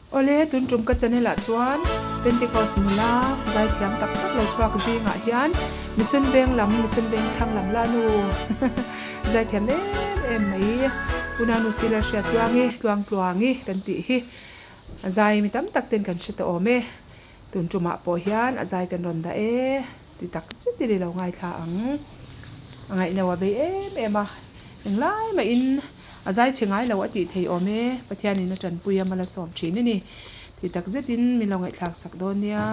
Awle, tun tum ka channel ah chuan Pentecost nula zaithiam tak tak lo chhuak zingah hian Mission Veng lam, Mission Veng thlang lam la nu zaithiam em em mai Unanu Sila hriat Tluangi, Tluang Tluangi kan tih hi zai mi tam tak ten kan hre tawh awm e. Tun tumah pawh hian a zai kan rawn dah e ti tak zet in i lo ngaithla ang. A ngaihno a bei em em a, englai mahin a zai chhe ngai lo a tih thei awm e, Pathianin a tanpui a mal a sawm thin a ni ti tak zetin min lo ngaihthlak sak dawn nia.